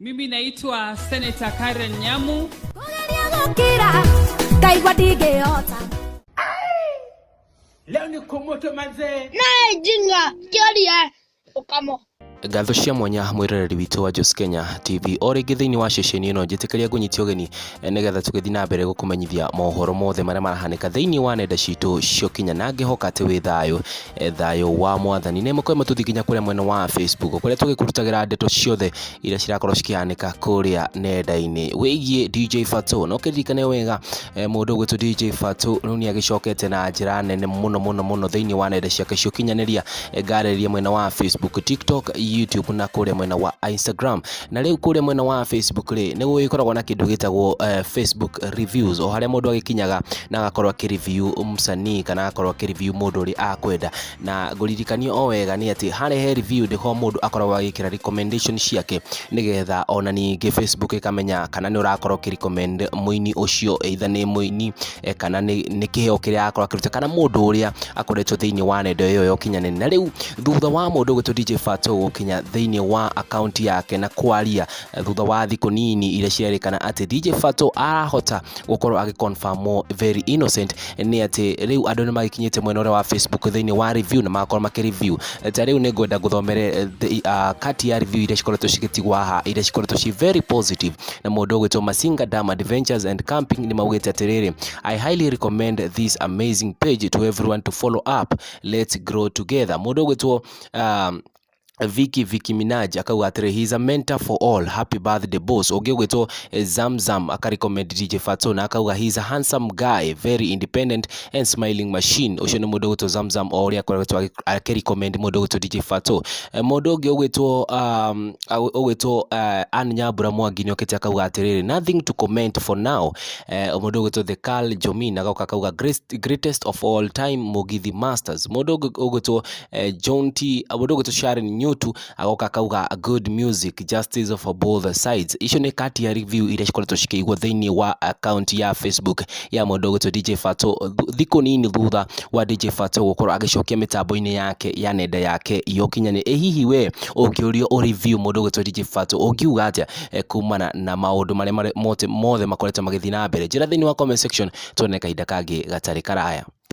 Mimi naitwa Senator Karen Nyamu. Kũgeria gũkira ngaigua ndingĩhota. Leo ni kumoto manzee. Naye jinga kĩoria ũkamo. Ngatho cia mwanya mwĩroreri witũ wa Jos Kenya TV o rĩngĩ thĩinĩ wa ceceni ĩno njĩtĩkĩria ngũnyitie ũgeni nĩgetha tũgĩthiĩ na mbere gũkũmenyithia mohoro mothe marĩa marahanĩka thĩinĩ wa nenda citũ cia ũkinya na ngĩhoka atĩ wĩ thayũ, thayũ wa mwathani. Na ĩmwe kwa ĩmwe tũthiĩ nginya kũrĩa mwena wa Facebook kũrĩa tũgĩkũrutagĩra ndeto ciothe iria cirakorwo cikĩhanĩka kũrĩa nenda-inĩ wĩgiĩ DJ Fatxo. Na ũkĩririkane wega, mũndũ ũgwĩtwo DJ Fatxo rĩu nĩ agĩcokete na njĩra nene mũno mũno mũno thĩinĩ wa nenda ciake cia ũkinyanĩria, ngarĩrĩria mwena wa Facebook, TikTok, YouTube na kũrĩa mwena wa Instagram. Na rĩu kũrĩa mwena wa Facebook rĩ, nĩ gũgĩkoragwo na kĩndũ gĩtagwo Facebook reviews, o harĩa mũndũ agĩkinyaga na agakorwo akĩ-review msanii kana agakorwo akĩ-review mũndũ ũrĩa akwenda. Na ngũririkanie o wega nĩ atĩ harĩa he review nĩho mũndũ akoragwo agĩkĩra recommendation ciake nĩgetha ona ningĩ Facebook ĩkamenya kana nĩ ũrakorwo ũkĩ-recommend mũini ũcio, either nĩ mũini kana nĩ kĩheo kĩrĩa arakorwo akĩruta kana mũndũ ũrĩa akoretwo thĩinĩ wa nenda ĩyo ya ũkinyanĩria. Na rĩu thutha wa mũndũ ũgwĩtwo DJ Fatxo gũkinya thĩinĩ wa account yake na kwaria thutha wa thikũ nini iria cirerĩkana atĩ DJ Fatxo arahota gũkorwo agĩ-confirm very innocent, nĩ atĩ rĩu andũ nĩ magĩkinyĩte mwena ũrĩa wa Facebook thĩinĩ wa review na magakorwo makĩ-review. Ta rĩu nĩ ngwenda ngũthomere kati ya review iria cikoretwo cigĩtigwo haha iria cikoretwo ci very positive. Na mũndũ ũgwĩtwo Masinga Dam Adventures and Camping nĩ maugĩte atĩrĩrĩ, "I highly recommend this amazing page to everyone to follow up. Let's grow together." Mũndũ ũgwĩtwo Vicky Minaj akauga atĩrĩ, "He is a mentor for all. Happy birthday, boss." Ũngĩ ũgwĩtwo Zamzam akarecommend DJ Fatxo na akauga, "He is a handsome guy, very independent and smiling machine." Ũcio nĩ mũndũ ũgwĩtwo Zamzam o ũrĩa akoretwo akĩrecommend mũndũ ũgwĩtwo DJ Fatxo. Mũndũ ũngĩ ũgwĩtwo Ann Nyambura Mwangi nĩ okĩte akauga atĩrĩrĩ, "Nothing to comment for now." Mũndũ ũgwĩtwo The Carl Jomin agoka akauga, "Greatest of all time Mugithi Masters." Mũndũ ũngĩ ũgwĩtwo John T, mũndũ ũgwĩtwo Sharon Nyutu agoka akauga, "Good music, justice for both sides." Icio nĩ kati ya review iria cikoretwo cikĩigwo thĩinĩ wa account ya Facebook ya mũndũ ũgwĩtwo DJ Fatxo thikũ nini thutha wa DJ Fatxo gũkorwo agĩcokia mĩtambo-inĩ yake ya nenda yake ya ũkinyanĩria. Ĩ hihi we ũngĩũrio ũ review mũndũ ũgwĩtwo DJ Fatxo ũngiuga atĩa kumana na maũndũ marĩa mothe makoretwo magĩthiĩ na mbere? Njĩra thĩinĩ wa comment section, tuone kahinda kangĩ gatarĩ karaya.